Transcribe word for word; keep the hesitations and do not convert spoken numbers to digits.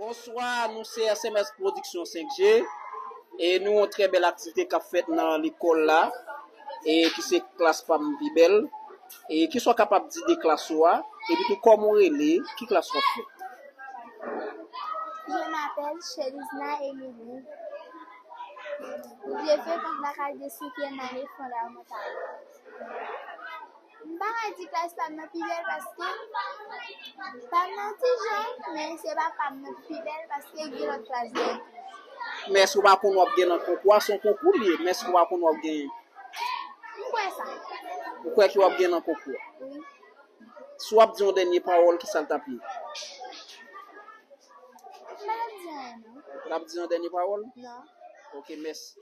Bonswa, nou se S M S Production senk G e nou yon trè bèl aktivite k ap fèt nan lekòl la e ki se klas pa m pi bèl e kisa w kapab di de klas ou a epi tou kòman w rele, ki klas w ap fè? Je m'appelle Chelisna Emily. Je fréquente la classe de cinquième année fondamentale. M pa ka di klas pa m nan pi bèl paske pa m nan ti jan, men se pa pa m nan pi bèl paske gen lòt klas bèl. Men èske w pa konn w ap gen nan konkou a? Se yon konkou li ye, men èske w pa konn w ap genyen? M kwè sa. Ou kwè ke w ap gen nan konkou a? Wi. Si w ap di yon dènye pawòl, kisa l t ap ye? M pa ka di anyen non. L ap di yon dènye pawòl? Non. Ok, mèsi.